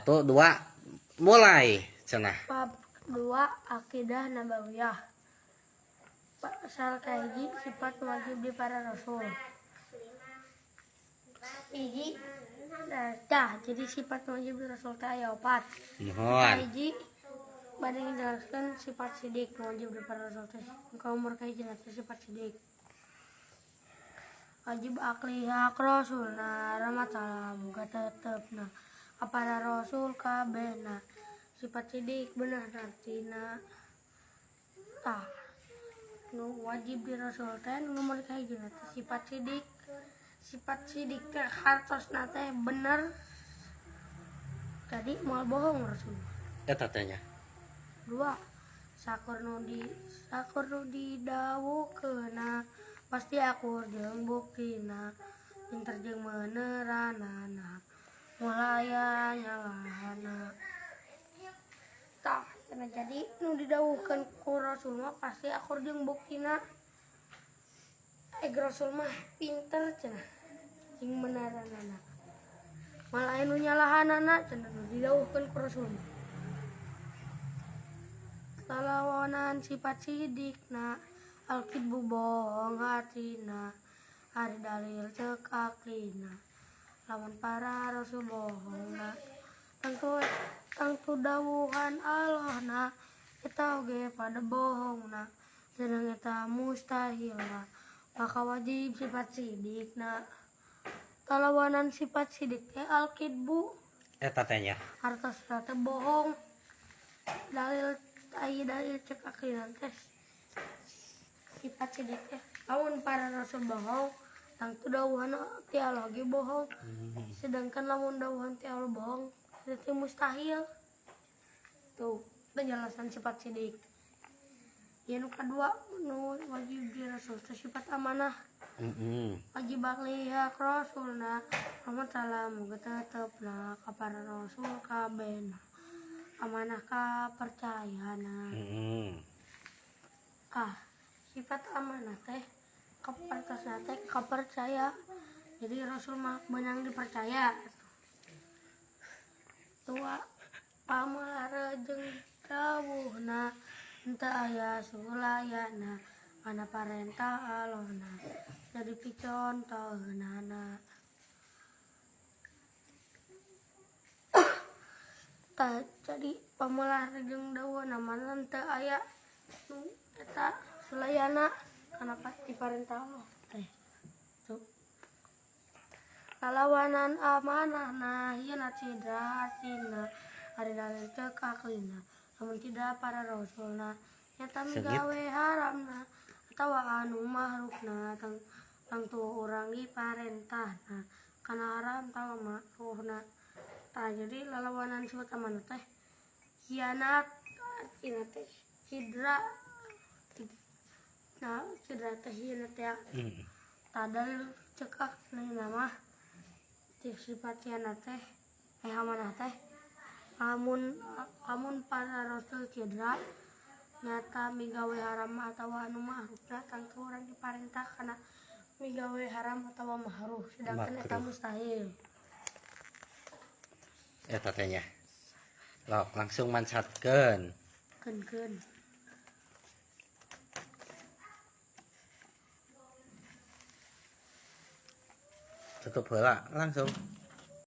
1 2 mulai cenah. Bab 2 Akidah Nabawiyah. Pasal kahiji sifat wajib di para rasul. Hiji tah jadi sifat wajib di rasul teh aya opat. Nuhun. Kahiji bade ngajelaskeun sifat sidik wajib di para rasul teh. Ka umur kahiji teh sifat sidik. Wajib akli hak rasulna rahmat salam muga tetepna kepada rasul kabehna. Sifat sidik bener artina. Tah nu wajib di rasul teh nu nomor kahiji teh sifat sidik. Sifat sidik teh hartosna teh bener. Jadi moal bohong rasul. Eta teh nya. 2 sakur nu didawukeuna pasti akur jeung buktina pinter jeung meuneranana moal aya nyalahana. Tah cenah jadi nu didawuhkeun ku rasul mah pasti akur jeung buktina. Rasul mah pinter cenah jeung meuneranana moal aya nu nyalahanana cenah nu didawuhkeun ku rasul mah. Lalawanan sifat sidikna alkidbu bohong hatina ari dalil ceuk aklina lamun para rasul bohongna tangtu dawuhan Allahna eta oge pada bohongna sedang eta mustahilna maka wajib sifat sidikna. Talawanan sifat sidik teh alkidbu eta teh nya hartosna teh bohong. Dalil aya dalil ceuk aklina teh sifat sidik teh lamun para rasul bohong tangtu dawuhan ti Allah ge bohong. Sedangkan lamun dawuhan ti Allah bohong berarti mustahil. Tuh penjelasan sifat sidik. Ya nu kadua nu wajib di rasul teh sifat amanah. Wajib akli hak rasulna rahmat salam muga tetepna ka para rasul kabehna amanah kapercayana. Ah sifat amanah teh kapercayana teh kapercaya. Jadi rasul mah benang dipercaya. Tua pamalare jeung dawuhna henteu aya sulayana kana parentah Allahna jadi picontoheunana. Tah jadi pamalare jeung dawuhna mah henteu aya nu eta sulayana kana pasti parentah Allah teh. Tuh. Lalawanan amanahna hianat sidra hartina ari dalil ceuk aklina lamun tidak para rasulna nyata migawe haramna atawa anu mahrukna tangtu urang diparentahna kana haram tawa makruhna. Tah jadi lalawanan sifat amanah teh hianat artina teh cidra. Nah cidra teh hianat teh. Tah dalil ceuk aklina mah sifat hianat teh amanah teh lamun para rasul cidra nyata migawe haram atawa anu makruhna tangtu urang diparentah kana migawe haram atawa makruh sedangkan eta mustahil. Eta teh nya. Lok langsung mansatkeun. Keun-keun. Tutup heula langsung.